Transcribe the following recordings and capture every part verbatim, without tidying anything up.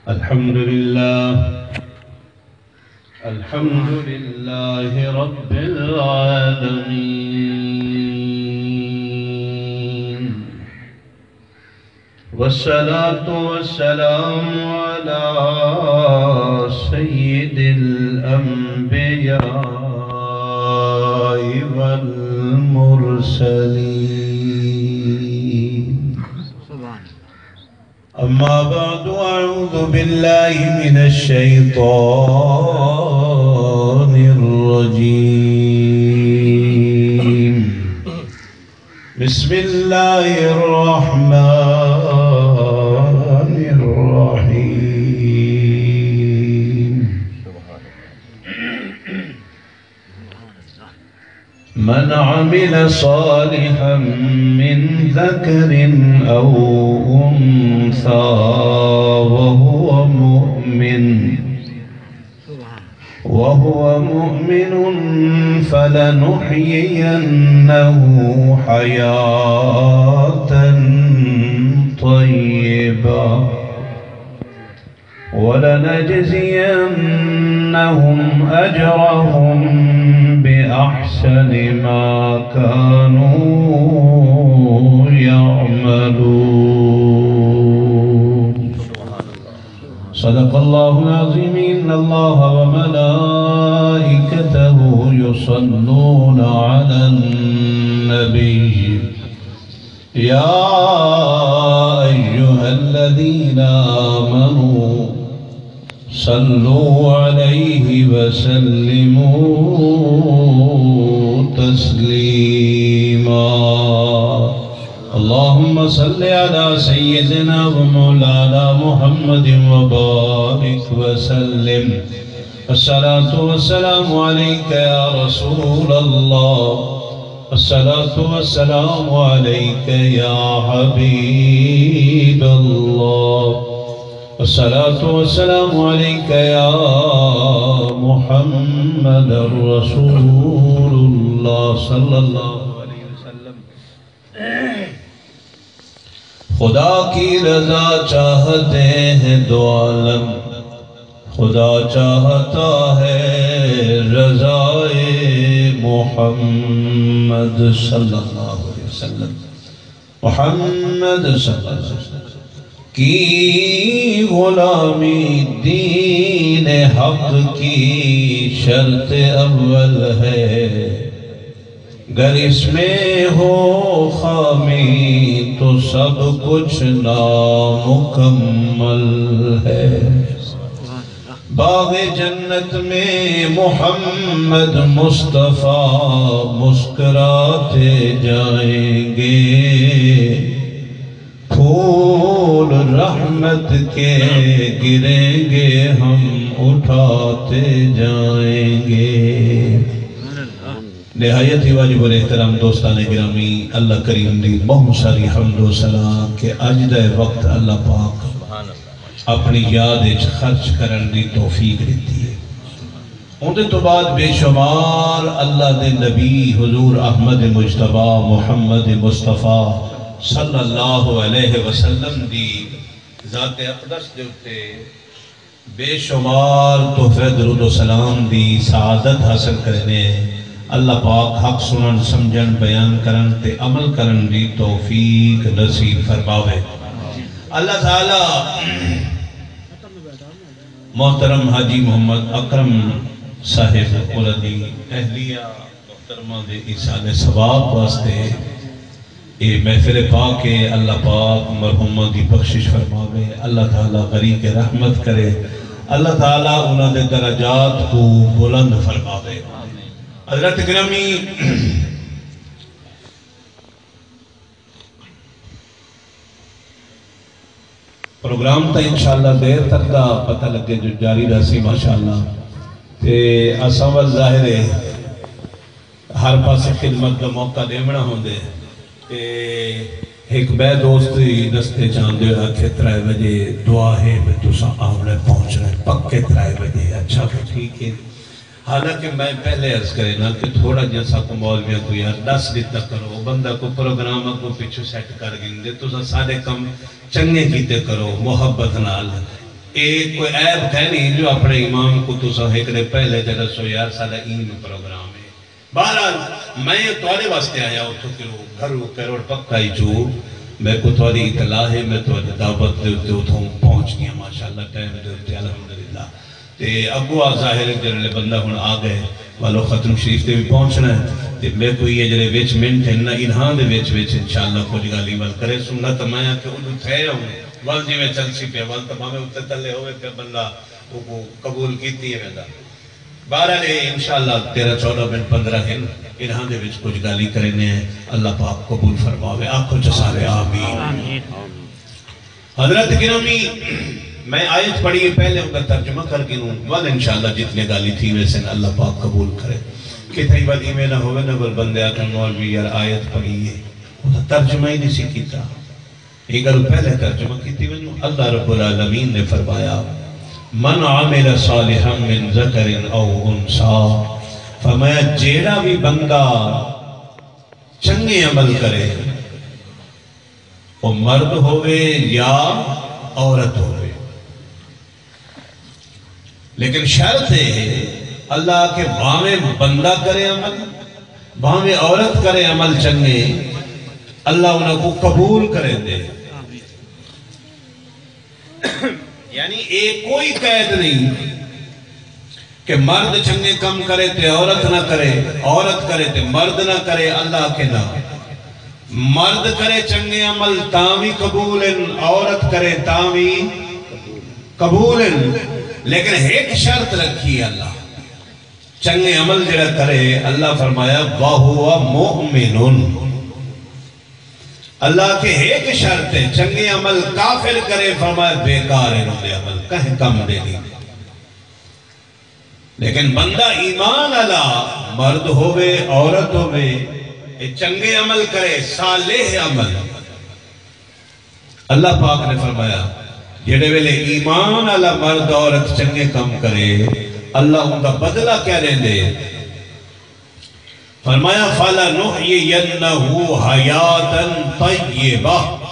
الحمد لله. الحمد لله رب العالمين. والصلاة والسلام على سيد الأنبياء والمرسلين. أما بعد، أعوذ بالله من الشيطان الرجيم. بسم الله الرحمن الرحيم. من عمل صالحا من ذكر أو أنثى وهو مؤمن، وهو مؤمن فلنحيينه حياة طيبة ولنجزينهم أجرهم بأحسن ما كانوا يعملون. صدق الله العظيم. إن الله وملائكته يصلون على النبي. يا أيها الذين آمنوا صلوا عليه وسلموا تسليما. اللهم صل على سيدنا ومولانا محمد وبارك وسلم. الصلاة والسلام عليك يا رسول الله. الصلاة والسلام عليك يا حبيب الله. الصلاة والسلام عليك يا محمد رسول الله صلى الله عليه وسلم. خدا کی رضا چاہتے ہیں دو عالم، خدا چاہتا ہے رضائے محمد صلی اللہ علیہ وسلم۔ محمد صلی اللہ علیہ وسلم کی غلامی دین حق کی شرط اول ہے، گر اس میں ہو خامی تو سب کچھ نامکمل ہے۔ باغ جنت میں محمد مصطفیٰ مسکراتے جائیں گے، پھول رحمت کے گریں گے، ہم اٹھاتے جائیں گے۔ نہایت ہی واجب الاحترام دوستان گرامی، اللہ کریم دی بہت ساری حمد و ثنا کہ اج دا وقت اللہ پاک اپنی یاد وچ خرچ کرن دی توفیق ݙتی ہے۔ اوندے توں بعد بے شمار اللہ دے نبی حضور احمد مجتبیٰ محمد مصطفیٰ صلی اللہ علیہ وسلم دی ذات اقدس دے اتے بے شمار تحفے درود و سلام دی سعادت حاصل کریندے ہیں۔ اللہ پاک حق سنݨ، سمجھݨ، بیان کرݨ تے عمل کرݨ دی توفیق نصیب فرماوے۔ اللہ تعالیٰ محترم حاجی محمد اکرم صاحب اور دی اہلیہ محترمہ دے ایصال ثواب واسطے اے محفل پاک ہے۔ اللہ پاک مرحومہ دی بخشش فرماوے، اللہ تعالیٰ غریق رحمت کرے، اللہ تعالیٰ انہاں دے درجات کو بلند فرماوے۔ حضرت گرامی، پروگرام تاں انشاءاللہ دیر تک دا پتہ لگے جو جاری رہسی ماشاءاللہ۔ تے اساں ول ظاہر ہے ہر پاسے خدمت دا موقع ݙیوݨا ہوندے۔ تے ہک ٻئے دوست وی رستے چ آندے ہوئے آکھے ترائے وڄے دعا ہے بھئی تساں آوݨے پہنچݨے پکے ترائے وڄے۔ اچھا بھئی ٹھیک ہے۔ حالانکہ میں پہلے عرض کرینا کہ تھوڑا جیہاں ساکوں مولویاں کوں یار ݙس ݙتا کرو، بندہ کوئی پروگرام اڳوں پچھوں سیٹ کر گھندے، تساں سارے کم چنڳے کیتے کرو محبت نال۔ اے کوئی عیب کائنی جو اپݨے امام کوں تساں ہک ݙینہہ پہلے تے ݙسو، یار، ساݙا ایں میں پروگرام ہے۔ بہرحال، میں تہاݙے واسطے آیا، اتھوں کہ او گھروں پیروں پکا ہی جو میکوں تہاݙی اطلاع ہے، میں تہاݙی دعوت دے اتے اتھوں پہنچ ڳیا، ماشاءاللہ، ٹائم دے اتے، الحمدللہ۔ تے اڳوں آ ظاہر ہے جیڑھلے بندہ ہݨ آ ڳئے، ولو ختم شریف تے وی پہنچݨا ہے۔ تے میکوں ایہ جیڑھے وچ منٹ ہن نا، انہاں دے وچ وچ انشاءاللہ کجھ ڳالھیں ول کریسوں، نہ تاں میں آکھیا اݙوں تھئے ہوں، ول جیویں چلسی پیا، ول تاں بھانویں اتے تلے ہووے پیا، بندہ اوکوں قبول کیتی ویندا۔ بہرحال، اے انشاءاللہ تیرہ چودہ منٹ پندرہ ہن، انہاں دے وچ کجھ ڳالھیں کریندے ہیں۔ اللہ پاک قبول فرماوے۔ آکھو چا سارے آمین۔ آمین۔ حضرات گرامی، میں آیت پڑھی ہے، پہلے اوندا ترجمہ کر گھنوں، ول انشاءاللہ جتنے ڳالھیں تھی ویسن، اللہ پاک قبول کرے۔ کتھائیں ول ایویں نہ ہووے نہ ول بندے آکھن، مولوی یار، آیت پڑھی ہے، اوندا ترجمہ ہی نہیں سی کیتا۔ اے ڳالھ پہلے ترجمہ کیتی ونڄوں۔ اللہ رب العالمین نے فرمایا، "من عمل صالحا من ذکر او انثی"، فرمایا، جیڑھا وی بندہ چنڳے عمل کرے، او مرد ہووے یا عورت ہووے، لیکن شرط اے ہے، اللہ آکھے بھانویں بندہ کرے عمل، بھانویں عورت کرے عمل چنڳے، اللہ انہاں کوں قبول کریندے۔ یعنی اے کوئی قید نہیں کہ مرد چنڳے کم کرے تے عورت نہ کرے، عورت کرے تے مرد نہ کرے، اللہ آکھے نہ۔ مرد کرے چنڳے عمل تاں وی قبول ہن، عورت کرے تاں وی قبول ہن، لیکن ہک شرط رکھی اللہ، چنڳے عمل جیڑھا کرے، اللہ فرمایا، "وَهُوَ مُؤْمِنٌ۔" اللہ آکھے ہک شرط ہے، چنڳے عمل کافر کرے، فرمایا، بیکار ہن اوندے عمل، کہیں کم دے نہیں۔ لیکن بندہ ایمان آلا، مرد ہووے، عورت ہووے، اے چنڳے عمل کرے، صالح عمل۔ اللہ پاک نے فرمایا، جیڑھے ویلے ایمان آلا مرد عورت چنڳے کم کرے، اللہ اوندا بدلہ کیا ݙیندے؟ فرمایا، "فَلَنُحْيِيَنَّهُ حَيَاةً طَيِّبَةً۔"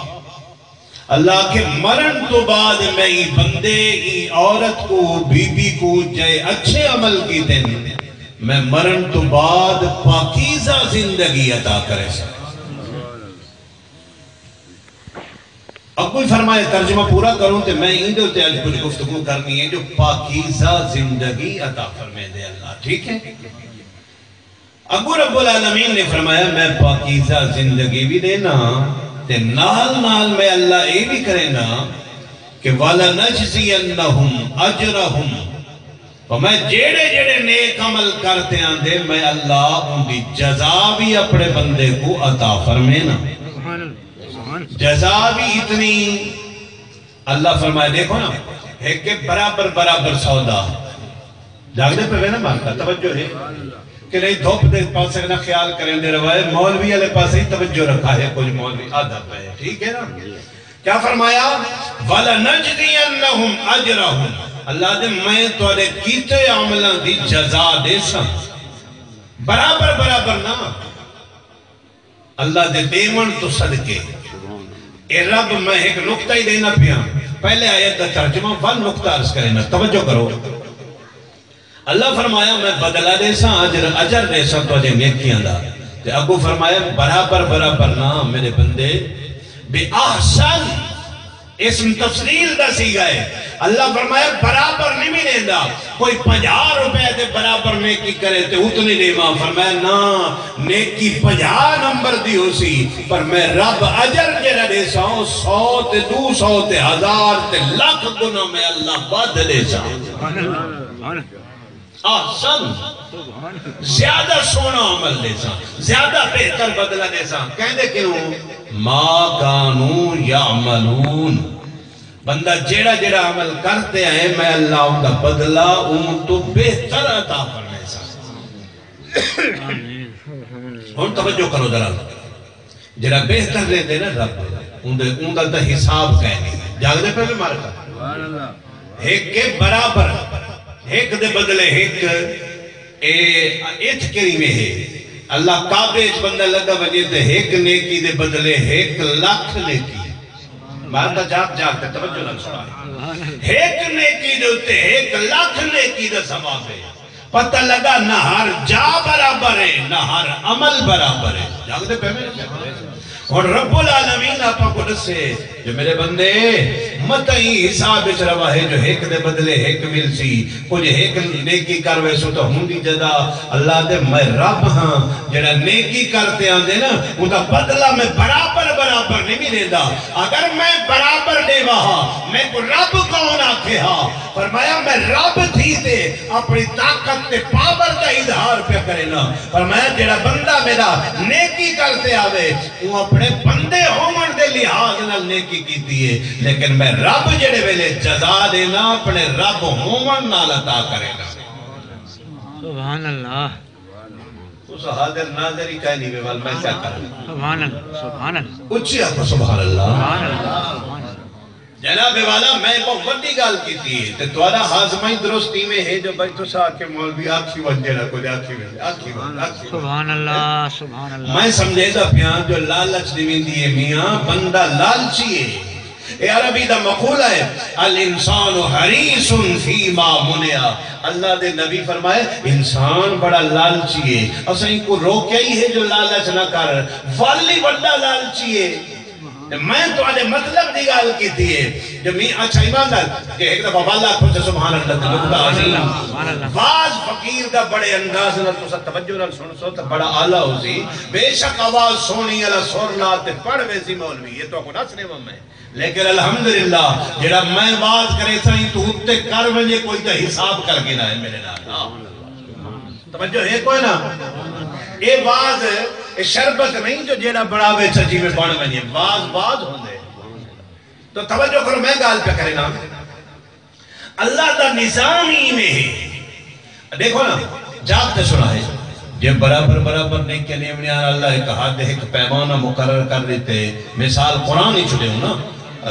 اللہ آکھے، مرݨ توں بعد میں ایں بندے، ایں عورت کوں، بی بی کوں جئے اچھے عمل کیتن، میں مرݨ توں بعد پاکیزہ زندگی عطا کریساں۔ اڳوں ہی فرمائے، ترجمہ پورا کروں تے میں ایندے اتے اڄ کجھ گفتگو کرنی ہے جو پاکیزہ زندگی عطا فرمیندے اللہ، ٹھیک ہے؟ اڳوں رب العالمین نے فرمایا، میں پاکیزہ زندگی وی ݙینا تے نال نال میں اللہ اے وی کرینا کہ "وَلَنَجْزِيَنَّهُمْ أَجْرَهُمْ۔" فرمایا، جیڑھے جیڑھے نیک عمل کر تے آندے، میں اللہ اوندی جزا وی اپݨے بندے کوں عطا فرمینا۔ سبحان اللہ۔ سبحان اللہ۔ جزا وی اتنی۔ اللہ فرمائے، ݙیکھو نا، ہک ہے برابر برابر سودا۔ جاڳدے پئے وے نا مالکا، توجہ ہے کہ نہیں؟ دھپ دے پاسے نہ خیال کریندے رہوائے، مولوی والے پاسے ہی توجہ رکھا ہے، کجھ مولوی آدھا پئے، ٹھیک ہے نا؟ کیا فرمایا؟ "وَلَنَجْزِيَنَّهُمْ أَجْرَهُمْ۔" اللہ دے، میں تہاݙے کیتے عملاں دی جزا ݙیساں، برابر برابر نہ۔ اللہ دے ݙیوݨ توں صدقے۔ اے رب، میں ہک نقطہ ہی ݙیندا پیاں۔ پہلے آیت دا ترجمہ ول نقطہ عرض کرینا، توجہ کرو۔ اللہ فرمایا، میں بدلہ ݙیساں، اجر، اجر ݙیساں تہاݙے نیکیاں دا۔ تے اڳوں فرمایا، برابر برابر نہ میݙے بندے، بے احسن۔ اسم تفضیل دا صیغہ ہے۔ اللہ فرمایا، برابر نہیں میں ݙیندا۔ کوئی پنجاہ روپے دے برابر نیکی کرے تے اتنی ݙیواں۔ فرمایا، نہ، نیکی پنجاہ نمبر دی ہوسی، پر میں رب اجر جیڑھا ݙیساں، او سو تے ݙو سو تے ہزار تے لکھ گنا میں اللہ ودھ ݙیساں۔ احسن، زیادہ سوہݨا عمل ݙیساں، زیادہ بہتر بدلہ ݙیساں۔ کہندے کیوں؟ ما کانوا یعملون۔ بندہ جیڑھا جیڑھا عمل کر تے آئے، میں اللہ اوندا بدلہ اوں توں بہتر عطا فرمیساں۔ ہݨ توجہ کرو ذرا۔ جیڑھا بہتر ݙیندے نا رب، اوندے، اوندا تاں حساب کائنی۔ جاڳدے پئے وے مالکا؟ ہک ہے برابر، ہک دے بدلے ہک۔ اے اتھ کریمے ہے۔ اللہ کعبے اچ بندہ لڳا ونڄے تے ہک نیکی دے بدلے ہک لکھ نیکی۔ میں آکھدا جاگ جاگ تے توجہ نال سݨائے۔ ہک نیکی دے اتے ہک لکھ نیکی دا ثواب ہے۔ پتہ لڳا نہ ہر جا برابر ہے، نہ ہر عمل برابر ہے۔ جاڳدے پئے وے؟ ہݨ رب العالمین آپاں کوں ݙسے جو میرے بندے، متئیں حساب وچ رواہے جو ہک دے بدلے ہک ملسی، کجھ ہک نیکی کر ویسوں تاں ہوندی جزا۔ اللہ دے، میں رب ہاں، جیڑھا نیکی کر تے آندے نا، اوندا بدلہ میں برابر برابر نہیں ݙیندا۔ اگر میں برابر ݙیواں ہا، میکوں رب کون آکھے ہا؟ فرمایا، میں رب تھی تے اپݨی طاقت تے پاور دا اظہار پیا کرینا۔ فرمایا، جیڑھا بندہ میرا نیکی کر تے آوے، اوں اپݨے بندے ہووݨ دے لحاظ نال نیکی کیتی ہے، لیکن میں رب جیڑھے ویلے جزا ݙینا، اپݨے رب ہووݨ نال عطا کرینا۔ سبحان اللہ۔ تساں حاضر ناظر ہی کائنی وے، ول میں کیا کراں؟ سبحان اللہ، سبحان اللہ۔ اچھی آکھو، سبحان اللہ۔ سبحان اللہ، سبحان اللہ۔ جناب والا، میں بہت وڈی ڳالھ کیتی ہے، تے تہاݙا ہاضمہ ہی درست ایویں ہے جو بھائی تساں آکھے مولوی آکھی ونڄ، جیڑھا کجھ آکھی ونڄ، آکھی ونڄ، آکھی ونڄ۔ سبحان اللہ، سبحان اللہ۔ میں سمجھیندا پیاں جو لالچ ݙیویندی ہے میاں، بندہ لالچی ہے۔ اے عربی دا مقولہ ہے، الانسان حریص فیما منع۔ اللہ دے نبی فرمائے، انسان بڑا لالچی ہے، اساں اینکوں روکیا ہی ہے جو لالچ نہ کر، ول ہی وڈا لالچی ہے۔ تے میں تہاݙے مطلب دی ڳالھ کیتی ہے جو می، اچھا ایمان نال، کہ ہک دفعہ ول آکھو تے سبحان اللہ، تے نقطہ عظیم۔ سبحان اللہ۔ واز فقیر دا بڑے انداز نال تساں توجہ نال سݨسو تے بڑا اعلیٰ ہوسی۔ بے شک آواز سوہݨی والا سر لا تے پڑھ ویسی مولوی، یہ تو کو نہ سݨیواں میں۔ لیکن الحمدللہ، جیڑھا میں واز کریساں، ایں توں اتے کر ونڄے کوئی تاں حساب کر گھدا ہے میرے نال۔ ہاں۔ توجہ ہے کوئی نہ؟ اے واز، اے شربت نہیں جو جیڑھا بݨاوے سچی میں بݨ ونڄے۔ واز، واز ہوندے۔ تو توجہ کرو، میں ڳالھ پیا کرینا۔ اللہ دا نظام ہی ایویں ہے۔ ݙیکھو نا، جاگ تے سݨائے، جے برابر برابر نیکیاں ݙیوݨیاں، اللہ ہک حد، ہک پیمانہ مقرر کر ݙتے۔ مثال قرآن وچ ݙیوں نا،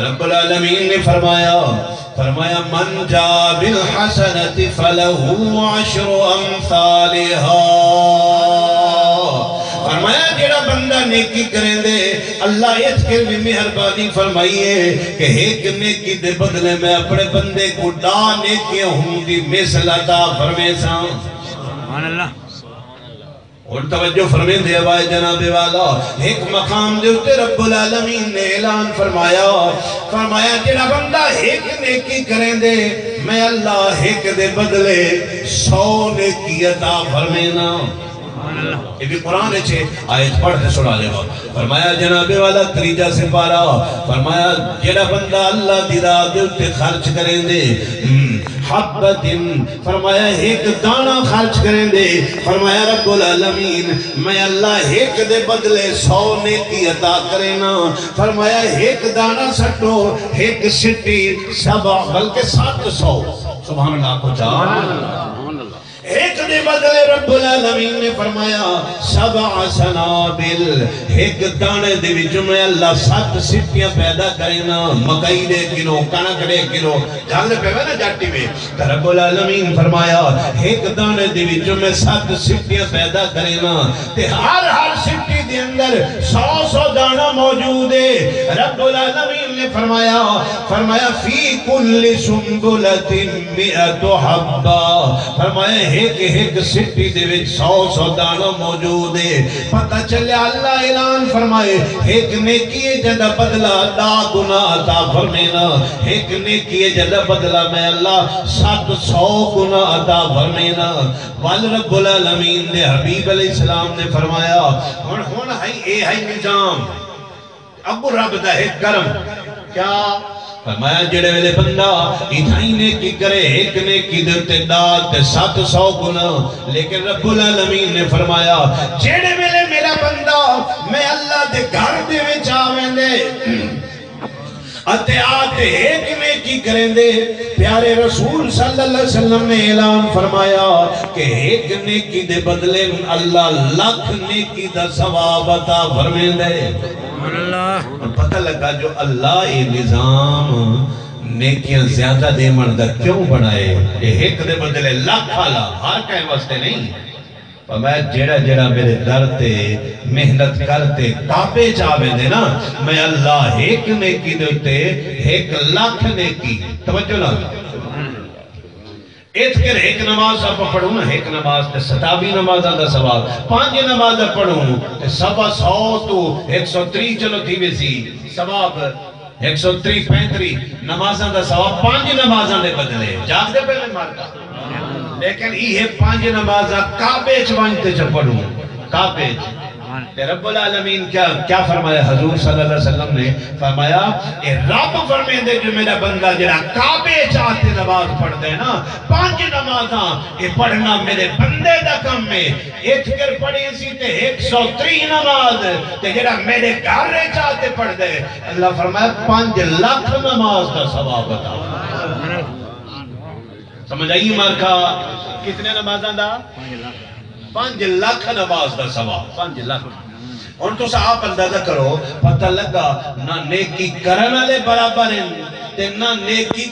رب العالمین نے فرمایا، فرمایا، من جاء بالحسنۃ فلہ عشر امثالہا۔ فرمایا، جیڑھا بندہ نیکی کریندے، اللہ اتکر وی مہربانی فرمائی ہے کہ ہک نیکی دے بدلے میں اپݨے بندے کوں ݙاہ نیکیاں ہوندی مثل عطا فرمیساں۔ سبحان اللہ۔ ہݨ توجہ فرمیندے ہوئے جناب والا، ہک مقام دے اتے رب العالمین نے اعلان فرمایا، فرمایا، جیڑھا بندہ ہک نیکی کریندے، میں اللہ ہک دے بدلے سو نیکی عطا فرمینا۔ اے بھی قرآن وچ ہے، آیت پڑھ تے سݨا لیوا۔ فرمایا جناب والا تریجا سپارہ، فرمایا جیڑھا بندہ اللہ دی راہ دے اتے خرچ کریندے، ہم، حبۃ، فرمایا ہک دانہ خرچ کریندے، فرمایا رب العالمین میں اللہ ہک دے بدلے سو نیکی عطا کرینا۔ فرمایا ہک دانہ سٹو، ہک سٹی سبع، بلکہ ست سو۔ سبحان اللہ، آکھو چا۔ ہک دے بدلے رب العالمین نے فرمایا، سبع سنابل، ہک دانے دے وچوں میں اللہ ست سٹیاں پیدا کرینا، مکئی دے کنو، کݨک دے کنو، جھل پے وے نا جاٹی وے۔ تے رب العالمین فرمایا، ہک دانے دے وچوں میں ست سٹیاں پیدا کرینا، تے ہر ہر سٹی دے اندر سو سو دانہ موجود ہے۔ رب العالمین نے فرمایا، فرمایا، فی کل سنبلۃ مئۃ حبۃ، فرمایا ہک ہک سٹی دے وچ سو سو دانہ موجود ہے۔ پتہ چلیا اللہ اعلان فرمائے، ہک نیکی ہے جیندا بدلہ ݙاہ گنا عطا فرمینا، ہک نیکی ہے جیندا بدلہ میں اللہ ست سو گنا عطا فرمینا۔ ول رب العالمین دے حبیب علیہ السلام نے فرمایا، ہݨ، ہݨ ہئی، اے ہئی نظام۔ اڳوں رب دا ہک کرم۔ کیا؟ فرمایا جیڑھے ویلے بندہ اتھائیں نیکی کرے، ہک نیکی دے اتے ݙاہ تے ست سو گنا۔ لیکن رب العالمین نے فرمایا، جیڑھے ویلے میرا بندہ میں اللہ دے گھر دے وچ آ ویندے اتے آ تے ہک نیکی کریندے، پیارے رسول صلی اللہ علیہ وسلم نے اعلان فرمایا کہ ہک نیکی دے بدلے اللہ لکھ نیکی دا ثواب عطا فرمیندے۔ سبحان اللہ۔ ہݨ پتہ لڳا جو اللہ اے نظام نیکیاں زیادہ ݙیوݨ دا کیوں بݨائے۔ اے ہک دے بدلے لکھ والا ہر کہیں واسطے نہیں۔ فرمایا، جیڑھا جیڑھا میرے در تے محنت کر تے کعبے چ آ ویندے نا، میں اللہ ہک نیکی دے اتے ہک لکھ نیکی۔ توجہ نال۔ اتھ کر ہک نماز آپاں پڑھوں نا، ہک نماز تے ستاوی نمازاں دا ثواب، پنج نمازاں پڑھوں تے سوا سو توں ہک سو تریہہ، چلو تھی ویسی ثواب۔ ہک سو تریہہ، پینتریہہ نمازاں دا ثواب پنج نمازاں دے بدلے۔ جاگدے پئے وے مارکا؟ لیکن ایہے پنج نمازاں کعبے اچ ونج تے چا پڑھوں، کعبے اچ۔ تے رب العالمین کیا، کیا فرمایا؟ حضور صلی اللہ علیہ وسلم نے فرمایا، اے رب فرمیندے جو میرا بندہ جڑا کعبے اچ آ تے نماز پڑھدا ہے نا، پنج نمازاں، اے پڑھنا میرے بندے دا کم ہے۔ اتھ کر پڑھی سی تے ہک سو تریہہ نماز، تے جڑا میرے گھر اچ آ تے پڑھدا ہے، اللہ فرمایا، پنج لکھ نماز دا ثواب عطا۔ سمجھ آئی مارکا؟ کتنے نمازاں دا؟ پنج لکھ نماز دا ثواب، پنج لکھ۔ ہن تساں آپ اندازہ کرو، پتہ لگا نہ نیکی کرن والے برابر ہیں تے نہ نیکی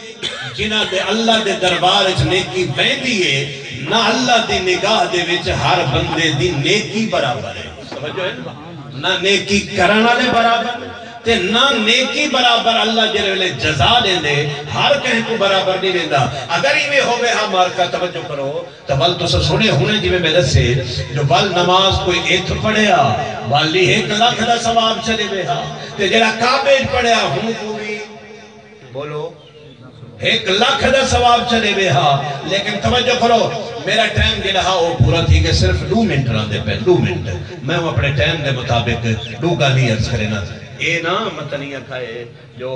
جنہاں دے اللہ دے دربار وچ نیکی ویندی ہے، نہ اللہ دی نگاہ دے وچ ہر بندے دی نیکی برابر ہے۔ سمجھو ہے نا؟ نہ نیکی کرن والے برابر تے نہ نیکی برابر۔ اللہ جڑے ویلے جزا ݙیندے، ہر کہیں کوں برابر نہیں ݙیندا۔ اگر ایویں ہووے ہا مارکا، توجہ کرو، تاں ول تساں سݨے ہونے جویں میں ݙسے جو ول نماز کوئی اتھ پڑھیا، ول ہی ہک لکھ دا ثواب چلے وے ہا، تے جڑا کعبے اچ پڑھیا ہوں کوں وی، بولو، ہک لکھ دا ثواب چلے وے ہا۔ لیکن توجہ کرو، میرا ٹائم جڑا ہا او پورا تھی ڳیا، صرف ݙو منٹ رہندے پئے، ݙو منٹ۔ میں اپݨے ٹائم دے مطابق ݙو ڳالھیں عرض کرینا۔ اے نا متنی آکھا ہے جو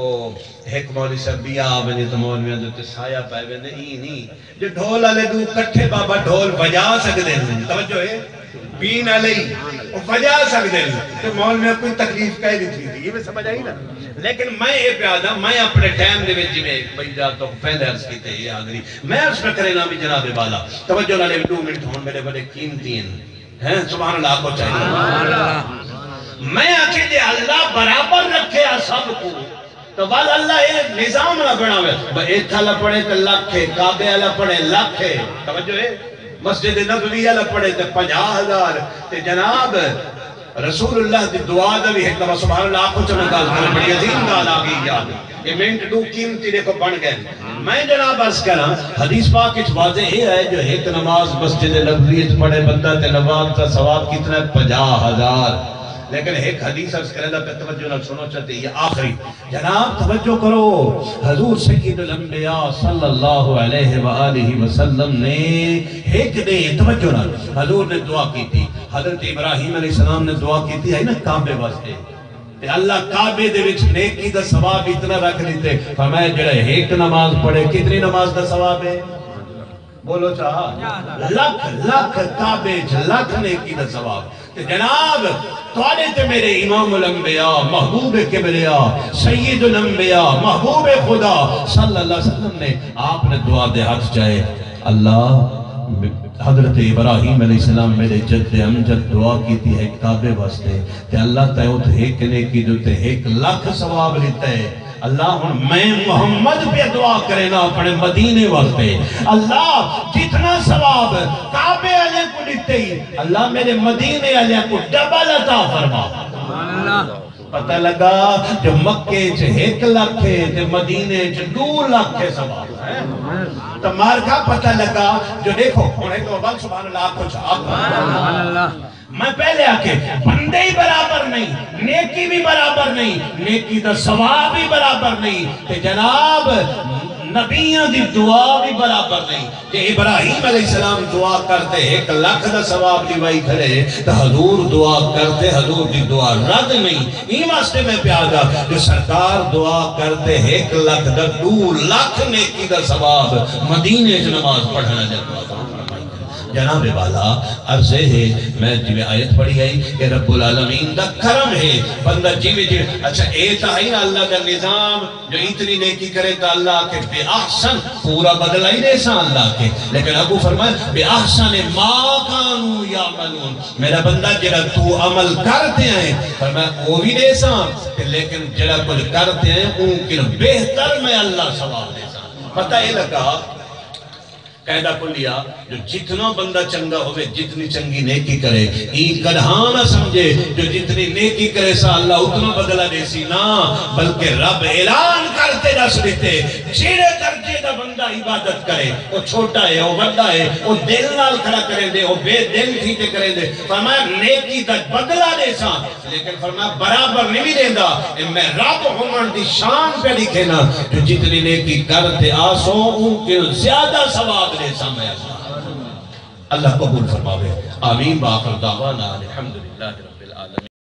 ہک مولوی صاحب ٻیا آ ونڄے تے مولویاں دے اتے سایہ پئے ویندے، ایں نہیں۔ جو ڈھول والے ݙو کٹھے بابا ڈھول وڄا سڳدے ہن، توجہ ہے، بین والے ہی، او وڄا سڳدے ہن، تے مولویاں کوئی تکلیف کائے نہیں تھیندی۔ ایویں سمجھ آئی نا؟ لیکن میں اے پیا آہداں، میں اپݨے ٹائم دے وچ جویں بھئی جا تو پہلے عرض کیتے، اے آخری، میں عرض پیا کرینا بھی جناب والا، توجہ نال ݙو منٹ ہن میرے بڑے قیمتی ہن۔ ہیں، سبحان اللہ آکھو چاہیے۔ میں آکھے جے اللہ برابر رکھے آ سب کو، تو ول اللہ اے نظام نہ بناوے۔ بھئی اتھ والا پڑھے تے لکھ ہے، کعبے والا پڑھے لکھ ہے۔ توجہ ہے؟ مسجد نبوی والا پڑھے تے پنجاہ ہزار۔ تے جناب، رسول اللہ دی دعا دا بھی ایک دفعہ سبحان اللہ آکھو چا، میں ڳالھ کر، بڑی عظیم ڳالھ آ ڳئی یاد۔ اے منٹ ݙو قیمتی ݙیکھو بݨ ڳئے۔ میں جناب عرض کراں، حدیث پاک وچ واضح اے ہے جو ہک نماز مسجد نبوی وچ پڑھے بندہ تے نماز دا ثواب کتنا ہے؟ پنجاہ ہزار۔ لیکن ہک حدیث عرض کریندا پیا، توجہ نال سݨو چا، تے یہ آخری۔ جناب توجہ کرو، حضور سید الانبیاء صلی اللہ علیہ وآلہ وسلم نے ہک ݙینہہ، توجہ نال، حضور نے دعا کیتی، حضرت ابراہیم علیہ السلام نے دعا کیتی ہے نا کعبے واسطے، تے اللہ کعبے دے وچ نیکی دا ثواب اتنا رکھ ݙتے، فرمایا جڑا ہک نماز پڑھے، کتنی نماز دا ثواب ہے؟ بولو چا، لکھ، لکھ کعبے اچ لکھ نیکی دا ثواب۔ تے جناب، تہاݙے تے میرے امام الانبیاء، محبوب کبریا، سید الانبیاء، محبوب خدا صلی اللہ علیہ وسلم نے آپ نے دعا دے ہتھ چائے، اللہ، حضرت ابراہیم علیہ السلام میرے جد امجد دعا کیتی ہے کعبے واسطے، تے اللہ تیں اتھ ہک نیکی دے اتے ہک لکھ ثواب ݙتا ہے۔ اللہ، ہݨ میں محمد پیا دعا کرینا اپݨے مدینے واسطے۔ اللہ، جتنا ثواب کعبے والے کو ݙتے ہی، اللہ میرے مدینے والے کو ڈبل عطا فرما۔ پتہ لگا جو مکے چ ہک لکھ ہے تے مدینے چ ݙو لکھ ہے ثواب۔ تو مارکا پتہ لگا جو ݙیکھو، ہݨ ایک بار سبحان اللہ آکھو چا۔ میں پہلے آکھے، بندے ہی برابر نہیں، نیکی بھی برابر نہیں، نیکی دا ثواب بھی برابر نہیں۔ تے جناب، نبیاں دی دعا بھی برابر نہیں۔ جے ابراہیم علیہ السلام دعا کرتے ہک لکھ دا ثواب ݙیوائی کھڑے، تے حضور دعا کرتے حضور دی دعا رد نہیں۔ ایں واسطے میں پیا آہداں جو سرکار دعا کرتے ہک لکھ دا ݙو لکھ نیکی دا ثواب مدینے چ نماز پڑھݨ والے۔ جناب والا، عرض اے ہے، میں جویں آیت پڑھی ہے، اے رب العالمین دا کرم ہے، بندہ جویں جویں، اچھا، اے تاں ہے نا اللہ دا نظام، جو اتنی نیکی کرے تاں اللہ آکھے بے احسن، پورا بدلہ ہی ݙیساں اللہ آکھے، لیکن اڳوں فرمایا، بے احسن ما کانوا یعملون، میرا بندہ جڑا تو عمل کر تے آئے، فرمایا، او وی ݙیساں، تے لیکن جڑا کجھ کر تے آئے، اوں کنوں بہتر میں اللہ ثواب ݙیساں۔ پتہ اے لگا، قاعدہ کلیہ، جو جتنا بندہ چنگا ہووے، جتنی چنگی نیکی کرے، ایں کڈھاں نہ سمجھے جو جتنی نیکی کریساں اللہ اتنا بدلہ ڈیسی، نہ، بلکہ رب اعلان کر تے ڈس ڈتے، جیڑھے درجے دا بندہ عبادت کرے، او چھوٹا ہے، او وڈا ہے، او دل نال کھڑا کریندے، او بے دل تھی تے کریندے۔ فرمایا نیکی دا بدلہ ڈیساں، لیکن فرمایا برابر نہیں ڈیندا۔ اے میں رب ہووݨ دی شان پیا ڈکھینا، جو جتنی نیکی کر تے آسو، اوں کنوں زیادہ ثواب ڈیساں میں اللہ۔ اللہ قبول فرماوے۔ آمین۔ وآخر دعوانا ان الحمدللہ رب